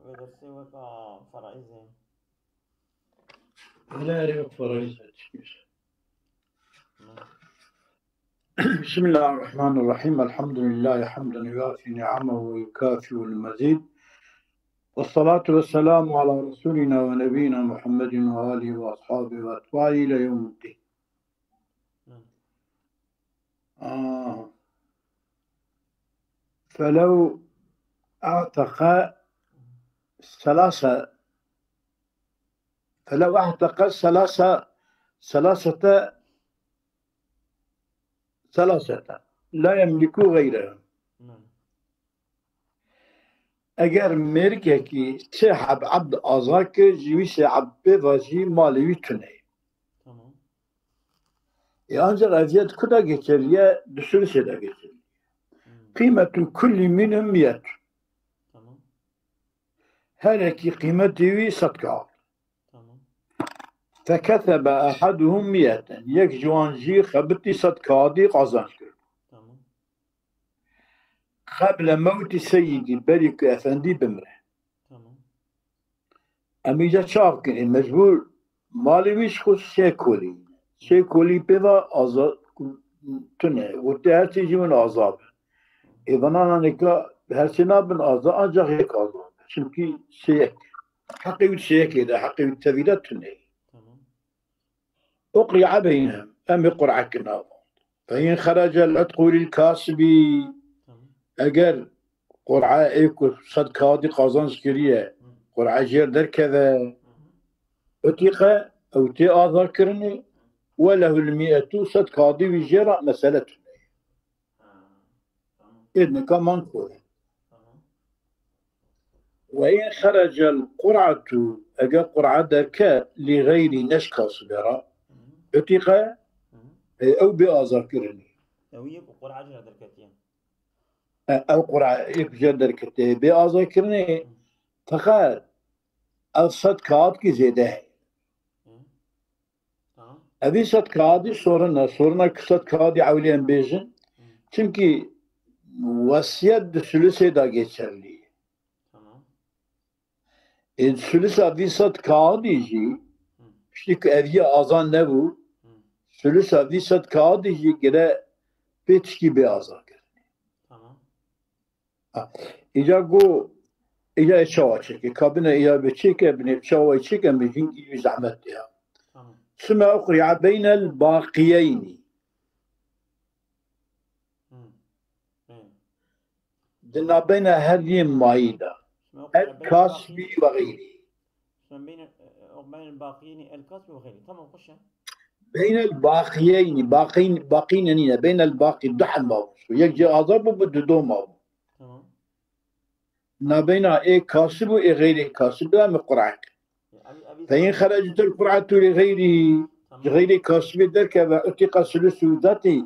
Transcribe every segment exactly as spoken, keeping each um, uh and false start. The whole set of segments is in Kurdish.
Dersê weka feraîzê. Öyle yok feraîz. بسم الله الرحمن الرحيم. الحمد لله حمدا يوافي نعمه ويكافئ المزيد. والصلاة والسلام على رسولنا ونبينا محمد وآله وأصحابه وأتباعه إلى يوم الدين. آه. فلو أعتق ثلاثة فلو أعتق ثلاثة ثلاثة ثلاثة لا يملك غيرها. Eger mêrikekî sê heb ebd aza kir, ji wî sê heb pê ve jî malê wî tune ye. Tamam. E, ancak eziyet kuda geçerliye, dusülüsê de geçerliye. Kıymetu kulli minhum miyet. Tamam. Her yekî qîmetê wî sed kağıt. Tamam. Fekesebe ehaduhum miyeten. Yek ji wan jî xebitî sed kağıdî qazanç kir. Tamam. Qeble mewtî seyidî, berî ku efendî bimre. Tamam. Em îca çav kirin, mecbûr malê wî ji xwe sê kolî. Sê kolî pê ve aza tune. Û tê her sê jî win aza be. Ê vana nanêka her sê nabin aza, ancak yek aza be. Çünkü sê yek. Heqê wî sê yekê de, heqê wî tevî de tune. Tamam. Uqri'a beynehum. Em ê qur'a kina. Fe in xerece el-itqu lil-kasibi. Tamam. Eger qur'a ê ku sed kağıdî qazanç kiriye, qur'a jêr derkeve, utiqe, ew tê aza kirinê, we lehul mi'etu, sed kağıdî wî jêra, mesele tune. Ha, tamam. Ê nika man kore. Tamam. Ve in xerecel qur'atu, eger qur'a derke, li gayri, ne ji kasibê re, Hı hı. utiqe, Hı hı. e, ew bê aza kirinê. Ew yek qur'a jêr derketiye. E, ew qur'a yek jêr derkete, bê aza kirinê, feqet ev sed kağıt ki zêde heye. Hı. Tamam. Evî sed kağıdî sorun e. Sorun e ki sed kağıdî ewlê em bêjin. Hı. Çünkü wesiyet di sülüsê de geçerli ye. Tamam. Ê sülüsa vî sed kağıdî jî, Hı. piştî ku ev yê aza nebû, Hı. sülüsa vî sed kağıdî jî gire pê tişkî bê aza kir. Tamam. Îca got, îca ê çawa çêke, kabine îca bê çêke, binê çawa çêke, me jî î zehmet ya. Tamam. Sime uqri'a beynel baqiyeyni. Hı. Evet. Di nabeyna her yê mayî de. Sime uqri'a El beynel kasbi baqi-, ve gayri. sime beynel, e, e, beynel baqiyeyni el kasbi ve gayri. Tamam, xweş e. Beynel baqiyeyni, baqî, baqî nenîne, beynel baqî du hema bû. Yek cî aza bû, bi du doma bû. Tamam. Nabeyna ê kasib û ê xeyrê kasib de em qur'a kir. Ya, abi, abi, Fe in xerecet el qur'atu li gayri, Tamam. ji xeyrê kasibê derkeve, utiqa sulusu zatî,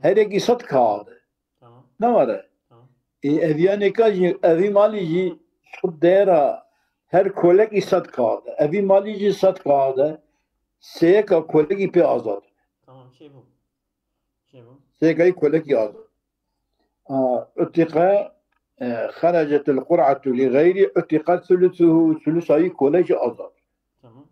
her yekî sed kağıdı. Tamam. Ne var e? Tamam. Ê, eviyanêka jî, evî malî jî, ji xwe dera her kolekî sed kağıdı. Evî malî jî sed kağıdı. Sêyeka kolekî pê azad. Tamam, şey bu. Şey bu. Sêyekayî kolekî azad. A, utiqa, e, xerecet el qur'atu li gayri, utiqa sulusuhu, sulusayî kolekî azad. Tamam.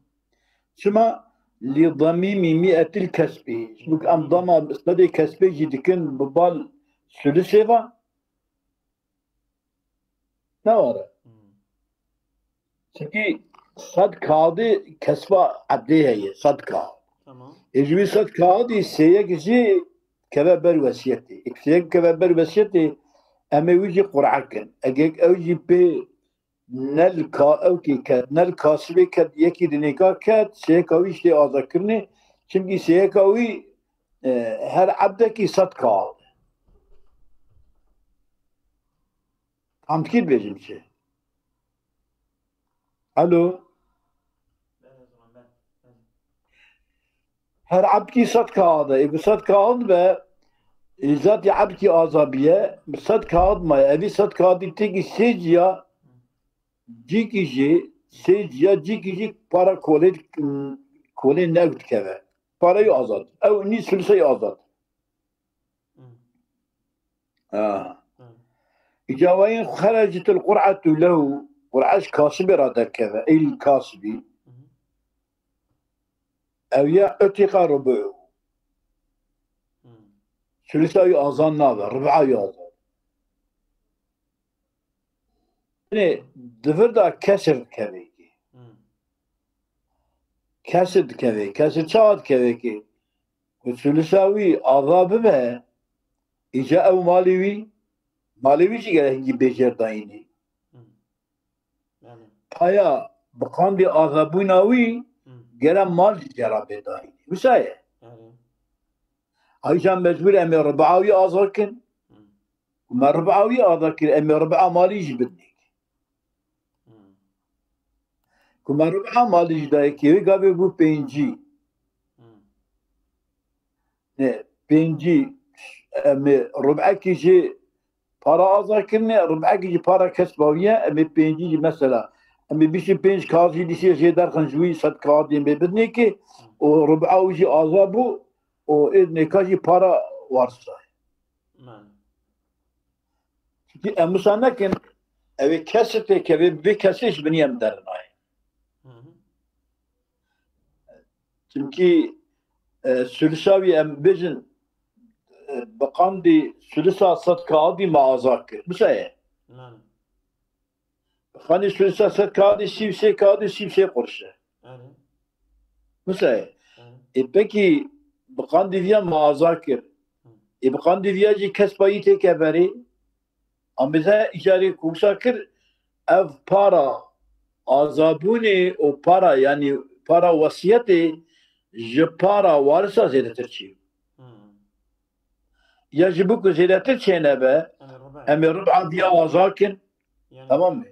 Çima? Li damîmî mi'etil kesbi. Çünkü em dama sedê kesbê jî dikin bi bal sulusê ve. Ne were? Hmm. Çünkü sed kağıdı kesba ebdê heye, sed kağıt. Tamam. Ê ji wî sed kağıdî sêyek jî keve ber wesiyetê. Ê sêyek keve ber wesiyetê, em ê wî jî qur'a kin. Eger ew jî pê nel ka-, ew kê ket, nel kasibê ket, yekî dinêka ket, sêyeka wî jî tê azakirinê. Çimkî sêyeka wî, e, her ebdekî sed kağıt. Tam dikî dibêjim çi? Alo? Her ebdkî sed kağıt e. Ê bi sed kağıt be, ê zatî ebdkî azabiye, bi sed kağıt maye. Evî sed kağıdî têkî sê ciya, cîkî jî, sê ciya, cîkî jî para kolê, kolê ne dikeve. Parayı azad. Ew nî sülseyi azad. Hı. Ha. Hı. Îca we in xerecetil qur'atu lehu, Qur'an ji kasibê re derkeve. Ey kasibî. Ew ya utiqa rubu. Sulusa wî azad nabe, rib'a wî azad. Yanî di vir de kesir dikeve kê. Kesir dikeve. Kesir çawa dikeve kê? Ku sulusa wî azad bibe, îca ew malê wî, malê wî jî gerek hingî bêjêr dayînê. Paya bi qandê azadbûna wî gere mal jî cera bê dayînê. Wisa ye? Ayîca mecbûr em ê rib'a wî azad kin. Ku me rib'a wî azad kir, em ê rib'a malî jî bidinê. Ku me rib'a malî jî dayê kê, wê gavê bû pêncî. Ne, pêncî, em ê rib'ekî jî para azad kirine, rib'ekî jî para kesba wî ye, em ê pêncî jî mesela, em ê bîst û pênc kağit jî dîsê jê derxin ji wî sed kağit em ê bidinê kê, û rib'a wî jî azad bû, û ê nêka jî para warisa ye. Çimkî em wisa nekin, ew ê kesir têkeve, bi vê kesrê ji binî em dernayê. Çimkî, e, sulusa wî em bêjin, e, bi qandî sulusa sed kağidî me azad kir. Wisa ye? Xanî sulusa sed kağidî sî û sê kağidî sî û sê qurş e. Wisa ye? Ê pekî bi qandî viya me azad kir. Ê bi qandî viya jî kesba wî têke berê. Amêze îcarê ku wisa kir, ev para azabûnê û para, yanî para wesiyetê ji para warisa zêdetir çê. Ya ji bo ku zêdetir çênebe, em ê rib'a diya azad kin. Tamam mı?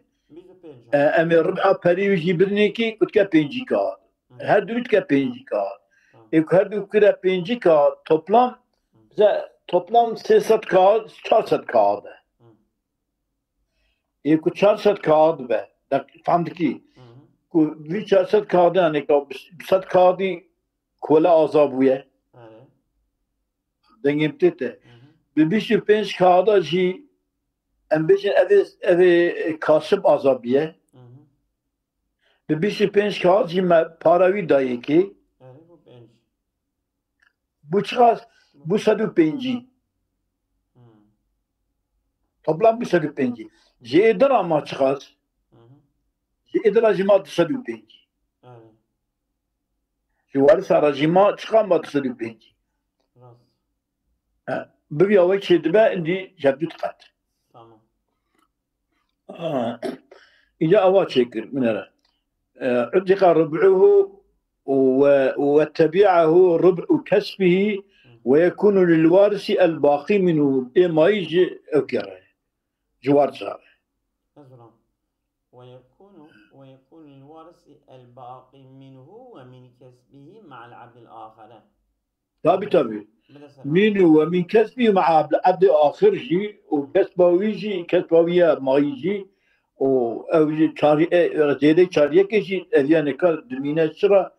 E, em ê rib'a perî wî jî birinê kî ku dike pêncî kağit. Her du dike pêncî kağit. Ê ku her du kire pêncî kağit toplam, bize toplam sê sed kağit, çar sed kağit e. Ê ku çar sed kağit be, fehm dikî? Ku vî çar sed kağit, yanî ka bi sed kağitî kole azad bûye. Dengê min tê te. Bi bîst û pênc kağida jî em bêjin ev ê, ev ê kasib azad biye. Bi bîst û pênc kağid jî me para wî dayê kê. Bû çiqas? Bû sed û pêncî. Toplam bû sed û pêncî. Ji ê dira ma çiqas? Ji ê dira jî ma du sed û pêncî. Ji warisa re jî ma çiqas ma du sed û pêncî. Rast. E, bi vîya wek çêdibe, îndî ji hev du diqet. Tamam. Ha. Îca ava çêkir, min here. E, utiqa rib'uhu ve, ve tebi'ahu rib'u kesbihi ve yekunu lil warisi el baqî minhu. Ê mayî ji ew kê re. Ji warisa re. Ve yekunu, ve yekunu lil warisi el baqî minhu ve min kesbihi ma'al abdil ahare. Tabi, tabi. Mînû ve mîn kesbî me'a ebdê axir jî û kesba wî jî, kesba wî ye mayî jî û ew jî çarî-, e, zêdeyî çariyekê jî ev ya nika dimîne çira,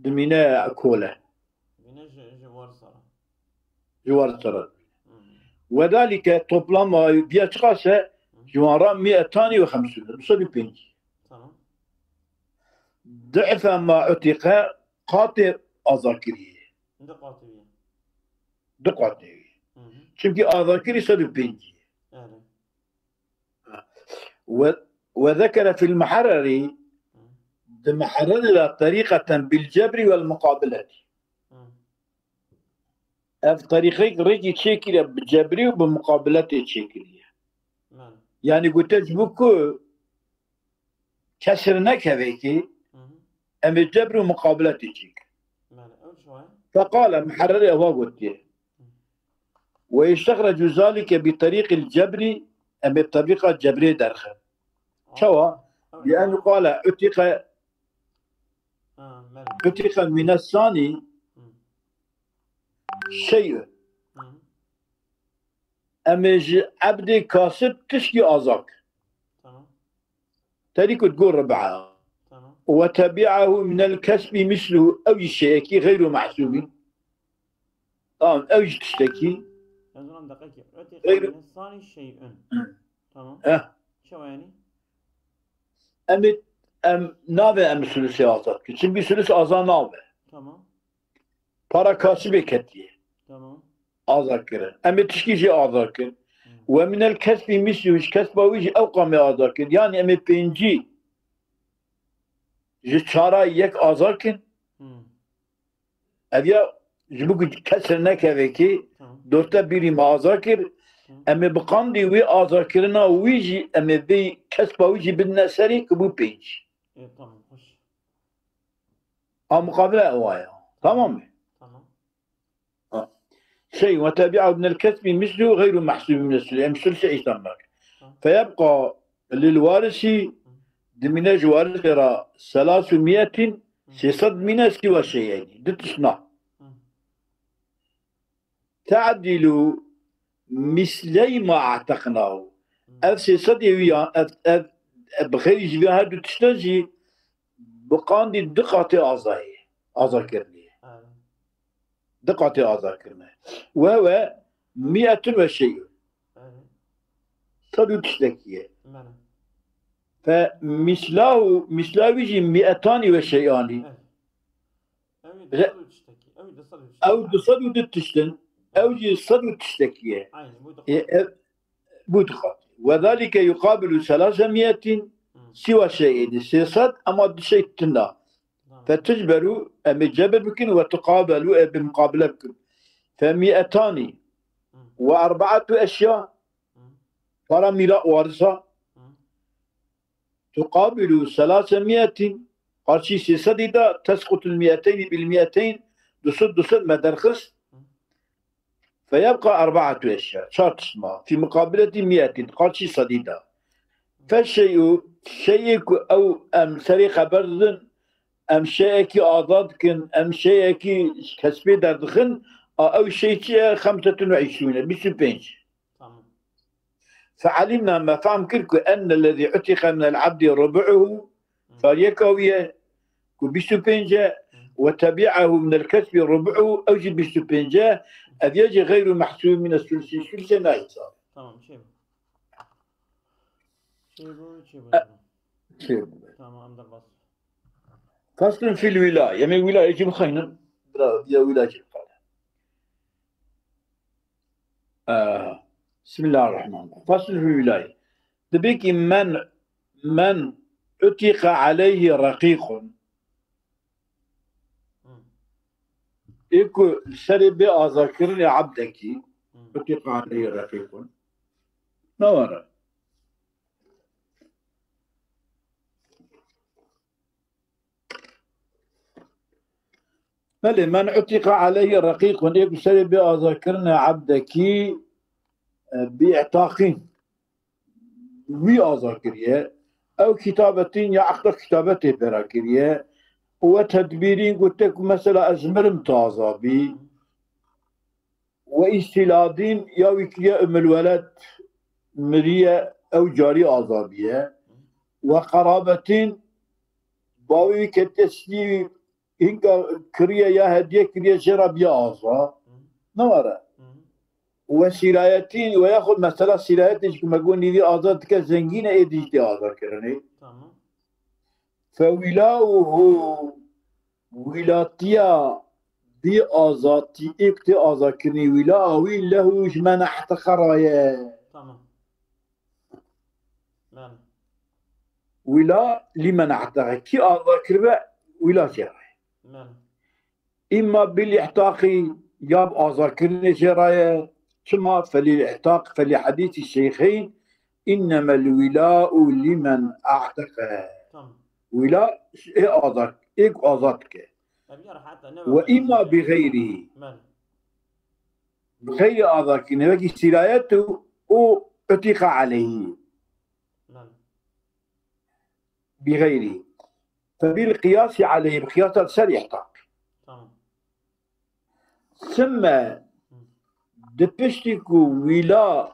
dimîne kole. Dimîne ji, ji warisa re. Ji warisa re. Wedalîke toplama biya çiqas e, ji wan re mi'etanî ve xemsûn, du sed û pêncî. Tamam. Di'fe ma utiqe, qatê azakiriyê. Du qatê wî. Du qatê wî. Çimkî azakirî sed û pêncî. Erê. Ve, ve zekere fil Muharrerî, di Muharrerî de terîqeten bil cebrî vel muqabiletî. Ev terîqek rêkî çêkiriye bi cebrî û bi muqabiletê çêkiriye. Yanî gote ji bo ku kesir nekeve kî, em ê cebr û muqabiletê çêkin. Feqale, Muharrerê eva gotiye. Ve yestexrecu zalike bi terîqil cebrî, em ê terîqa cebrê derxin. Çawa? Li en qale utiqe, utiqe mines sanî şey'un. Em ê ji ebdê kasib tişkî azak. Terî ku digot rib'a. Ve tebi'ahu minel kesbî misluhu, ew jî şeyekî xeyru mehsûbî. Tamam, ew jî tiştekî. Ez ona deqekî. Gayr- Sanî şey'un. Tamam. Eh. Çawa yanî? Em ê, em navê em sulusê azad kir. Çimkî sulus aza nabe. Tamam. Para kasibê ketiye. Tamam. Azad kirin. Em ê tişkî jî azad kir. Hı. Ve minel kesbi mislu, ji kesba wî jî ew qamê azad kir. Yani em ê pêncî ji çara yek azad kin. Hı. Ev ya ji bo ku kesir nekeve kî, Tamam. dorte bîrî me aza kir. Tamam. Em ê bi qandî wî azakirina wî jî, em ê vê kesba wî jî bidine serî ku bû pênc. E, tamam, hoş. A muqabile ew aya. Tamam mı? Tamam. Ha. Şey, ve tebi'ahu minel kesbi mislu gayru mahsubi minel sülsi. Em sülsi ihsan bak. Tamam. Feyebqa lil warisi, dimine ji warisê ra selasu miyetin, Hı. sê sed mine siwa şeyeyni. Du tişna. Hı. Te'dilu misley ma a'teknahu. Hı. Ev sê sed yê wî ya, ev, ev, ev bi xeyrî ji vê her du tiştan jî bi qandî du qatê azayê, aza kirinê. Evet. Du qatê aza kirine. Ve ve miyetun ve şeyun. Evet. Sed û tiştekî ye. Bele. Fe mislahu, misla wî jî miyetanî ve şeyanî. Evet. Ew ê du sed û tiştekî. Ew ê du sed û tiştekî. Ew du sed û du tiştin. Ew jî sed û tiştekî ye. Aynen, bu da E, ev, bu diqat. Ve zalike yuqabilu selase miyetin Hı. siwa şey'eyni. Sê sed ama du şey tunda. Tamam. Fe tecberu, em ê cebir bikin, ve tuqabelu, em ê muqabile bikin. Fe miyetanî Hı. ve erbaatu eşya, Hı. para mîra warisa, Hı. tuqabilu selase miyetin, qarşî sê sedî de, tesqutul miyeteyn bil miyeteyn, du sed, du sed me derxist. Hı. Feyebqa erbaatu eşya, çar tişt ma. Fî muqabiletî miyetin, qarşî sedî de. Fe şey'u, şey'ê ku ew em serê xeber didin, em şey'ekî azad dikin, em şey'ekî kesbê derdixin, a ew şey çi ye? Xemsetun ve işrûne, bîst û pênc. Tamam. Fe'alimna, me fehm kir ku ennellezî utiqa minel abdi rubu'uhu, Hı. çar yeka wî ye, ku bîst û pênc e, Hı. ve tebi'ahu minel kesbi rubu'uhu, ew jî bîst û pênc e, ev ya jî gayru mahsubi mine sülsi, sülsê nayê hesab. Tamam, şey bu. Şey bu, şey bu. E, şey bu. Tamam, em de bas. Faslun fil wila, yemê wila yekî bixeynin, bira, ya wila jî bixeynin. Bismillahirrahmanirrahim. Faslun fil wilay. Dibê ki men, men utiqa aleyhi raqiqun. Ê ku serê bê azakirinê abdekî, utiqa aleyhi raqiqun. Ne were? Belê, men utiqa aleyhi raqiqun, ê ku serê bê azakirine ebdekî, e, bi i'taqîn, wî aza kiriye. Ew kitabetin ya ehda kitabetê pêra kiriye. Û we tedbîrîn ku te ku mesela ez mirim tu aza bî. We îstiladîn ya wî kiriye Umul Weled miriye, ew carî aza biye. We qerabetîn bavê wî ketiye stî hinka kiriye ya hediye kiriye jê re biye aza. Ne were. We sîrayetîn we ya xwe mesela sîrayetê jî ku me got nîvî aza dike zengîn e êdî jî tê aza kirinê. Tamam. Fewilauhu, wîlatiya bî azatî, ê ku tê azakirinê, wîla wî lehu ji men ehteqe ra ye. Tamam. Bele. Wîla lî men ehteqe. Kî aza kiribe, wîla jê re ye. Bele. Îmma bil îhtaqî, ya bi azakirinê jê re ye. Çima? Felil îhtaq, felî hedîsî şeyxeyn, innemel wîla'u limen a'teqe. Tamam. Wîla ê azad, ê ku azad dike. Tabii ya, hatta ne Ve var? Îmma bi xeyrî. Bele. Bi xeyrî azakirine, wekî sîrayet û, û utiqa aleyhî. Bele. Bi xeyrî. Febil qiyasî aleyhî, bi qiyasa ser îhtaq. Tamam. Simme di piştî ku wîla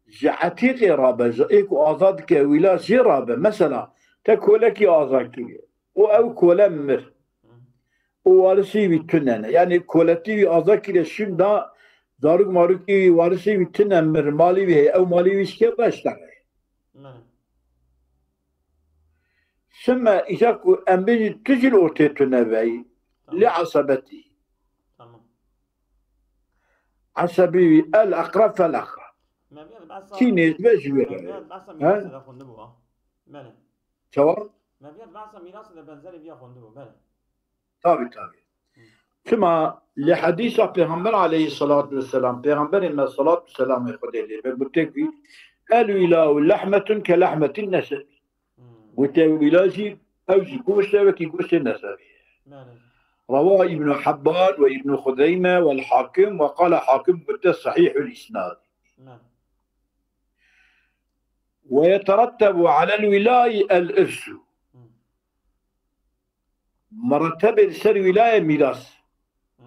ji etîqê rabe, ji ê ku azad dike wîla jê rabe. Mesela, te kolekî azad kiriye û ew kole mir û warisî wî tune ne. Yanî koletî wî azad kiriye, şûn da zarok marokî wî, warisî wî tune mir, malî wî heye, ew malî wî şikê reşte re. Ne. Time îca ku em bêjin tu jî li ortê tune veyî. Tamam. Li esebetî. Tamam. Esebî wî el ekreb fel ekreb. Me biya di behsa, Kî nêz be ji wê me re. Biya di behsa He? Mîrasê de xwendibû ha. Belê. Çawa? Me biya di behsa mîrasê de benzerê viya xwendibû, belê. Tabii, tabii. Çima li hedîsa Pêxember aleyhissalatu vesselam, Pêxemberê me salatu selamê Xwedê lê be, gote ki, "El wîla û lehmetun ke lehmetin neseb." Hmm. Gote, "Wîla jî, ew jî goşt e, wekî goştê nesebê." Belê. Rawa Îbn Hibban ve Îbn Xuzeyme vel Hakim ve qala Hakim gote, "Sahihul isnad." Belê. "Ve yeterettebu alel wîlayî el irsu." Hmm. Meretebê li ser wîlayê mîras. Hmm.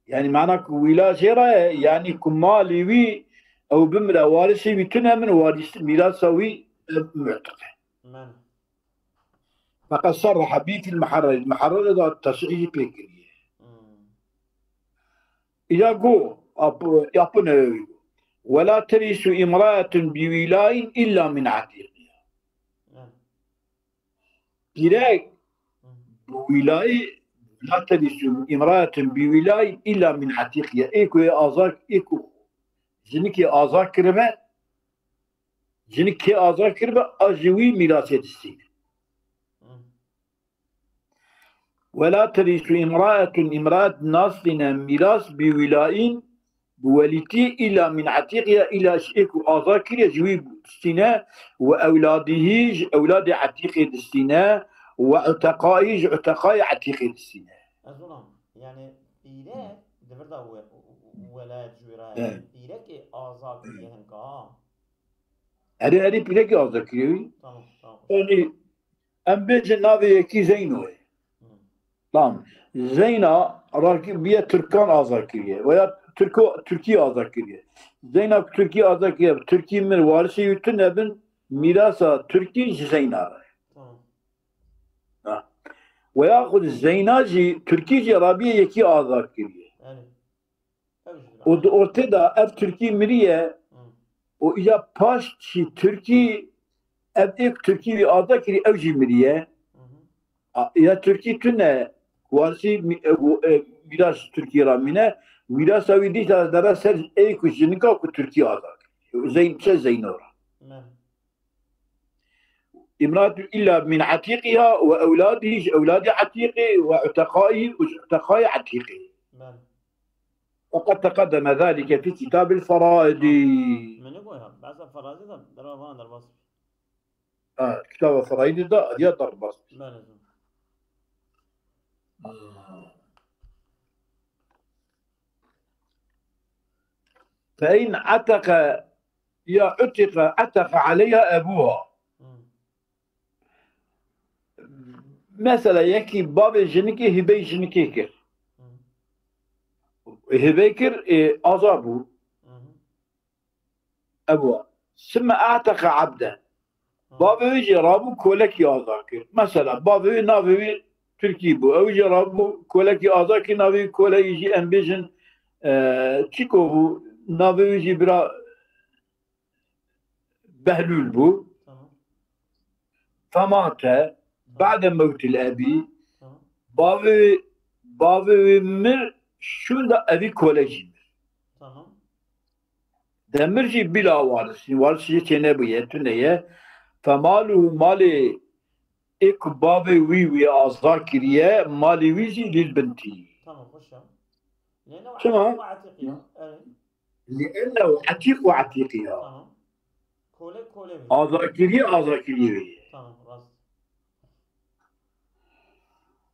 Yani mana ku wîla jê re ye, yani ku malê wî ew bimire, warisê wî tune min, waris, mîrasa wî, e, mu'tiq e. Men. Feqet serreha bî fil muharrer. Muharrer da tesrîhî pê kiriye. Hmm. Îca go, Apo, Apo Nevevi go, "Ve la terisu imraetun bi wîlayin illa min etiqiha." Men. Pîrek bi wîlayî, "La terisu imraetun bi wîlayin illa min etiqiha." Ê ku ê azak, ê ku jinikê azak kiribe, jinik kê azak kiribe, a ji wî mîrasê distîne. Ve la terisu imraetun, imraet nastîne mîras bi wîlayîn, bi welîtî, îla min etiqiha, îla ji ê ku azad kiriye ji wî distîne, ve ewladihî, ji ewladê etiqê distîne, ve uteqaî, ji uteqayê etiqê distîne. Ez ona, yani pîrek, di vir de we-, welayet ji wê re ye. Evet. Pîrekê azad kiriye hinka, ha? Erê, erê, pîrekê azad kiriye wî. Tamam, tamam. Yani, em bêjin navê yekî Zeyno ye. Hı. Tamam. Zeyna rakî-, biye Tirkan azad kiriye. Veya Tirko-, Tirkî azad kiriye. Zeyna ku Tirkî azad kiriye, Tirkî mir, warisê wî tune bin, mîrasa Tirkî ji Zeyna re. Tamam. Ha. Veya xwe Zeyna jî, Tirkî jî rabiye yekî azad kiriye. Yani. Û di ortê de ev Tirkî miriye, Hı. û îca paş jî Tirkî, ev êk Tirkî wî azad kirî, ew jî miriye. Hı hı. A, ya Tirkî tune, warisî mî-, e, û, e, mîras Tirkî ra mîne, mîrasa wî dîsa dere ser ê ku jinika ku Tirkî azad kirî. Zeyn-, çe Zeyno ra. Me. Imraetun illa min etiqiha ve ewladî, ji ewladê etiqê, ve uteqaî, û ji uteqayê etiqê. Belê. Ve qed teqeddeme zalike fî kitabil feraidî. Min goya, behsa feraidî de, derva vana derbas bî. Ha, kitaba feraidî de, ya derbas bî. Belê. Fe in eteqe ya utiqa eteqa aleyha ebuha. Hı. Mesela yekî bavê jinikê hîbeyî jinikê kir. Hı. Hîbeyî kir, e, azad bû. Hı hı. Ebuha. Sümme eteqa abde. Hı. Bavê wî jî rabû kolekî azad kir. Mesela bavê wî navê wî Tirkî bû. Ew jî rabû kolekî azad kir, navê wî kolekî jî em bêjin, e, çiko bû, navê wî jî bira Behlûl bû. Tamam. Femate, Tamam. ba'de mewtil ebî, Tamam. bavê, bavê wî mir, şûnda evî kole jî mir. Tamam. Demir jî bila warisî, waris jî çênebûye, tune ye. Femaluhu, malê ê ku bavê wî wî azad kiriye, malê wî jî lil bintî. Tamam, xweş e. Lêne Çima? Etiq û etiq ya. Evet. Li ennehu etiq ve etiqiha. Tamam. Kole, kole wî. Azakirî, azakirî wî. Tamam, rast.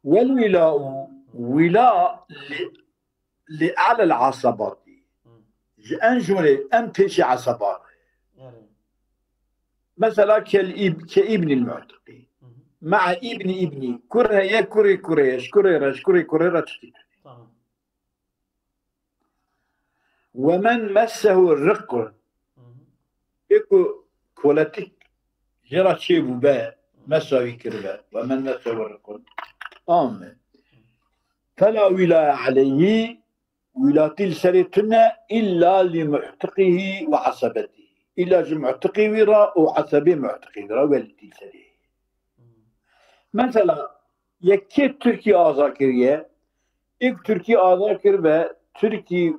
Wel wîla û wîla li, li alel asabatî. Hı. Ji en jorê en pêşî asabar. Yani. Mesela kel ib-, ke ibnil mu'tiqî. Hı hı. Ma'a ibni ibni. Kur heye, kurê kurê, ji kurê re, ji kurê kurê re tiştî. Tamam. Ve men messehu riqqun. Hı hı. Ê ku koletik jê re çêbûbe, mesa wî kiribe. Ve men messehu riqqun. Amin. Fela wilaya aleyhi, wîlatî li serê tune illa li mu'tiqihî ve asebetî. Îlla ji mu'tiqî wî re û esebê mu'tiqî wî re wîlatî li serê. Mesela, yekê Tirkî aza kiriye, êk Tirkî aza kir ve Tirkî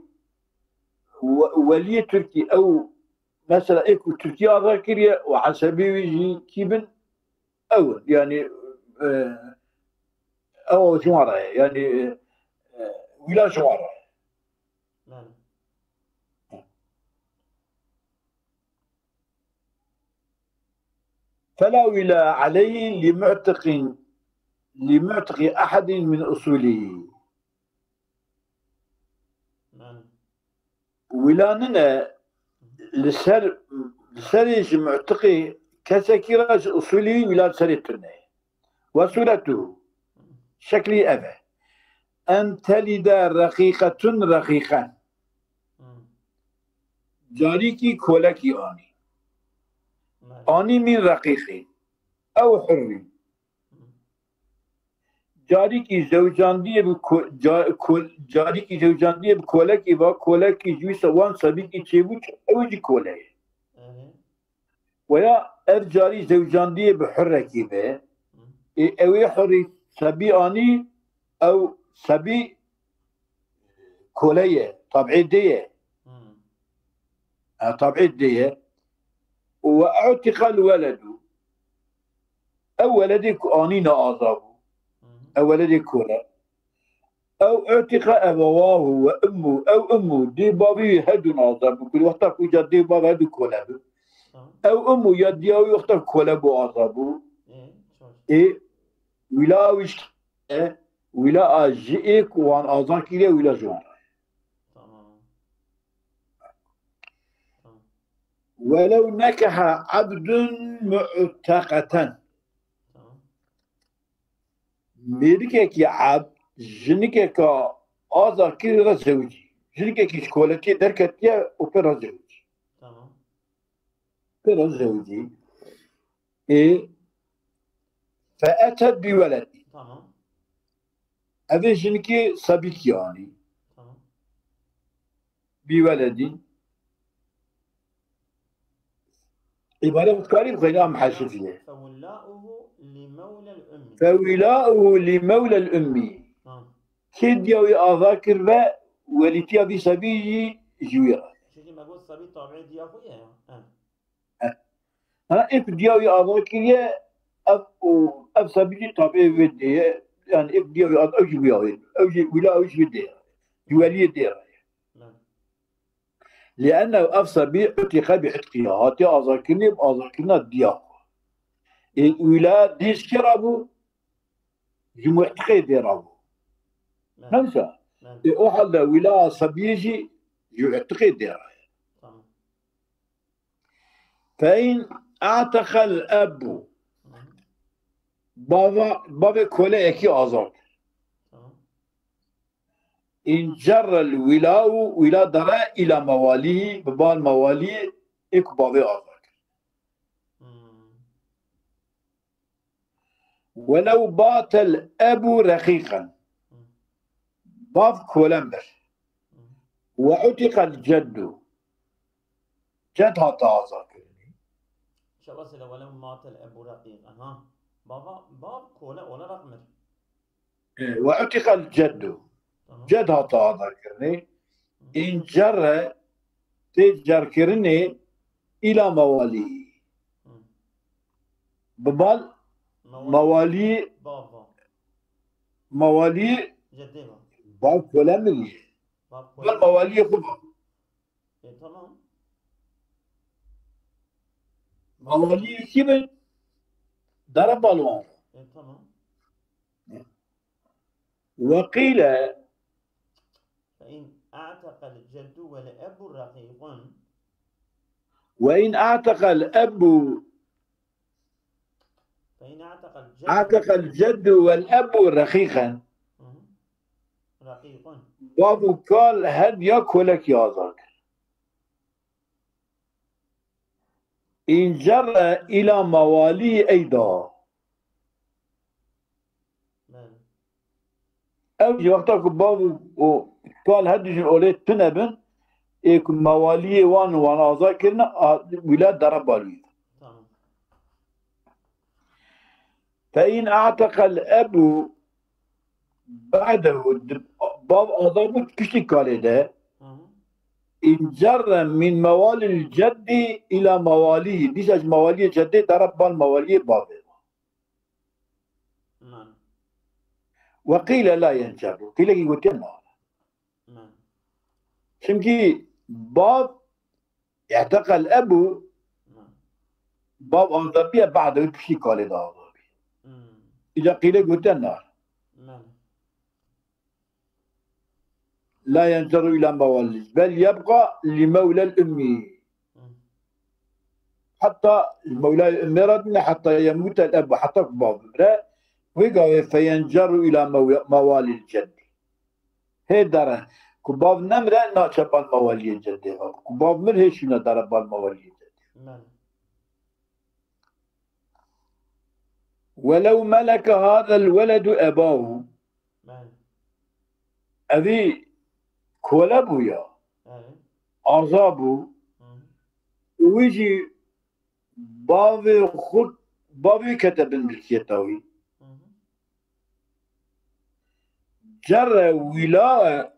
we-, weliyê Tirkî ew, mesela, êk û Tirkî aza kiriye û esebî wî jî kî bin? Ew, yani, e, ew ji wan re ye, yani, e, wîla ji wan re ye. Belê. فلا ولاء عليه لمعتق، لمعتق أحد من أصوله. Belê. Wîla nine li ser, li serê ji mu'tiqê kesekî re ji usulî wîla li serê tune. وصورته، şeklî ev e. أن تلد رقيقة رقيقا. Hmm. Carîkî kolekî anî. Belê. Anî min reqîqî. Ew hurrî. Hmm. Carîkî zewcandiye bi ko-, ca-, ko-, carîkî zewcandiye bi kolekî va, kolekî ji wî se-, wan sebîkî çêbû, ew jî kole ye. Ehe. Weya ev carî zewcandiye bi hurrekî ve. Hı. Ê, ew ê hurrî sebî anî, ew sebî kole ye, tabî dê ye. Hı. Ha, tabî dê ye. Ve u'tiqel weledu. Ew weledê ku anî ne aza bû. Hı hı. Ew weledê kole. Ew u'tiqa ebewahu ve ummu. Ew ummu, dê bavî wî herdû aza bû. Ku wexta ku îca dê bav herdû kole bû. Tamam. Ew ummu ya diya wî wexta kole bû aza bû. Ê, çaş. Ê, wîla wî ji, e, wîla a ji ê ku wan aza kiriye wîla ji wan re. Tamam. Tamam. Welev nekeha abdun mu'teqeten. Tamam. Mêrikekî ebd, jinikeka aza kir re zewicî. Jinikekî ji koletiyê derketiye û pê re zewicî. Tamam. Pê re zewicî. Ê, fe etet bi weledî. Tamam. Evê jinikê sebîkî anî. Tamam. Bi weledî. Îbare xwe dikarî bixwînî, em hesifî ye. Fewilâuhu li mewlel ummî. Fewilâuhu li mewlel ummî. Ha. Kê diya wî aza kir ve welîtiya vî sebî jî ji wî re. Çunkî me got sebî tabî diya xwe ye ya. He. Ha, ê ku diya wî aza kiriye, ev û ev sebî jî tabî vê dê ye. Yani ê ku diya wî aza, ew jî wîya wê. Ew jî wîla ew jî vê dê ye. Ji weliyê dê re ye. Belê. Lîennehu ev sebî utiqe bi itqiha. Hatiye azakirinê bi azakirina diya xwe. Ê wîla dê ji kê re bû? Ji mu'tiqê dê re bû. Belê. Ne wisa? Belê. Ê o halde wîla sebiyê jî ji mu'tiqê dê re ye. Tamam. Fe in a'teqel ebbu. Hı hı. Bava, bavê koleyekî azad. Tamam. İncerrel wilau, wila dere ila mewalî, bi bal mewalî ê ku bavê azad kir. Hmm. Welew batel ebu reqîqen. Hmm. Bav kolem bir. Hmm. Ve utiqel ceddu. Ced hate azad kirinî. İnşallah sele welew matel ebu reqîqen. Ha. Bava, bav kole olarak mir. E, ve utiqel ceddu. Tamam. Ced hate azad kirinî. Hı. Încerre tê cerkirinê îla mewalî. Hı. Bi bal mewalî. Mewalî. Bava. Mewalî. Cedê va. Bav kole min ye. Bav kole. Bal mewalî xwe va. E, tamam. Mewalî kî bin? Dara balwan. E, tamam. Ve qîle. Fe in a'teqel ceddu ve le ebu reqîqun. Ve in a'teqel ebu. Fe in a'teqel ceddu. A'teqel ceddu ve le ebu reqîqen. Hı hı. Reqîqun. Bav û kal her diya kolekî azad kir. Încerre îla mewalî eyda. Belê. Ew jî wexta ku bav û, û kal her du jin olê tune bin, ê ku mewaliyê wan û wan azad kirine, a, wîla dere balî. Tamam. فإن أعتق الأب بعده, bav azad bû piştî kalê de, Hı hı. انجر من موالي الجد إلى مواليه, dîsa ji mewaliyê ceddê dere bal mewaliyê bavê. Belê. وقيل لا ينجر, qîlekî gotiye na. Belê. Çimkî bav اعتق الأب, Belê. bav azad bûye, بعده, piştî kalê de azad bûye. Hmm. Îca qîlê gotiye na. Belê. لا ينجر إلى مواليه بل يبقى لمولى الأم. Hmm. حتى, mewlayê ummê re dine, حتى يموت الأب, heta ku bav bimire, wê gavê فينجر إلى مو-, موالي الجد. Hê dere, ku bav nemire, naçe bal mewaliyê ceddê. Ku bav mir, hê şûne dere bal mewaliyê ceddê. Belê. ولو ملك هذا الولد أباه. Belê. Evî kole bû ya, Belê. aza bû. Hı. Wî jî bavê xwe, bavê kete bin milkiyeta wî. Hı hı. جر ولاء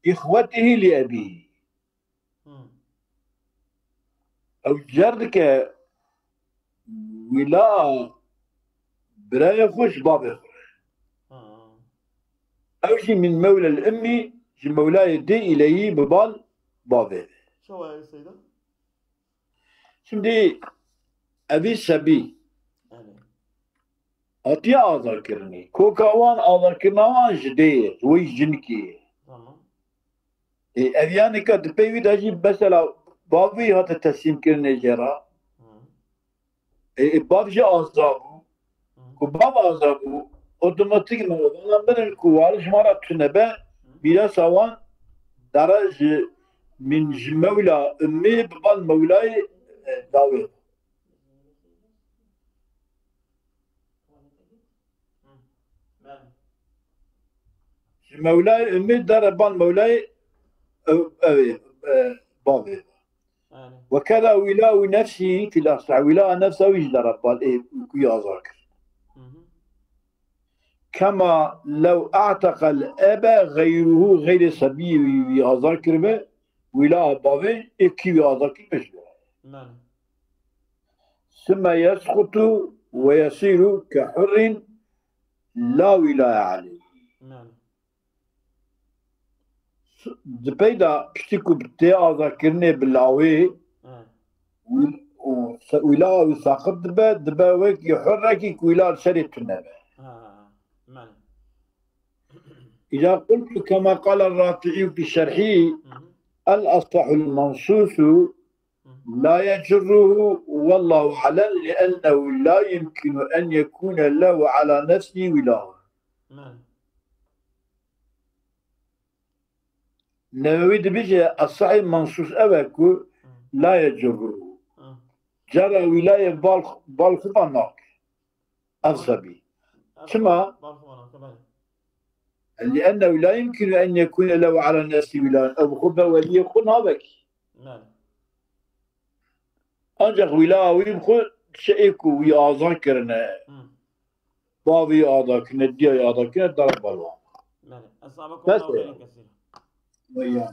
إخوته لأبيه. Hı. Ew cer dike wîla birayê xwe ji bavê xwe. Ha. Ew jî min mewlel ummî, ji mewlayê dê îleyî bi bal bavê. Çawa ye Seyda? Şimdi evî sebî Belê. hatiye azadkirinê. Koka wan azadkirina wan ji dê ye, ji wê jinikê ye. Tamam. E, ev yanî ka di pey wî de jî mesela bavî hate teslîmkirinê jê re. Hı. E, e, bav jî aza bû. Hı. Ku bav aza bû, otomatikman vana mirin ku wariş ma re tune be, mîrasa wan dere ji min ji mewla ummê bi bal mewlayê, e, dawê. Belê. Ji mewlayê ummê dere bal mewlayê, e, e, e, bavê. Belê. وكذا ولاء نفسه في الأصح, wîla nefsa wî jî dere bal ê ku wî azad kir. Hı hı. كما لو أعتق الأب غيره, xeyrê sebiyê wî, wî azad kiribe, wîla bavê ê kî wî azad kiribe ji wî. Belê. ثم يسقط ويصير كحر لا ولاء عليه. Belê. Di pey de piştî ku tê azadkirinê bi lawê Ha. û se-, wîla wî saqit dibe, dibe wekî hurrekî ku wîla li serê tune be. Ha. Belê. إذا قلت كما قال الرافعي في شرحه Hı hı. الأصح المنصوص لا يجره والله أعلم لأنه لا يمكن أن يكون له على نفسه ولاء. Belê. Newewî dibêje, esahî mensûs ew e ku la yecurru. Hı. Cara wîlayê bal, bal xwe nake. Ev sebî. Çima? Bal xwe nake, belê. لأنه لا يمكن أن يكون له على نفسه ولاء. Ew bi xwe be weliyê xwe nabekî. Belê. Ancak wîla wî bi xwe çi ê ku wî azan kirine. Hı. Bavî ada kirine, diyayê ada kirine, dara balwa. Belê. Eselamu Bes aleyküm. ya. Xeyrên kesîr. Vay ya.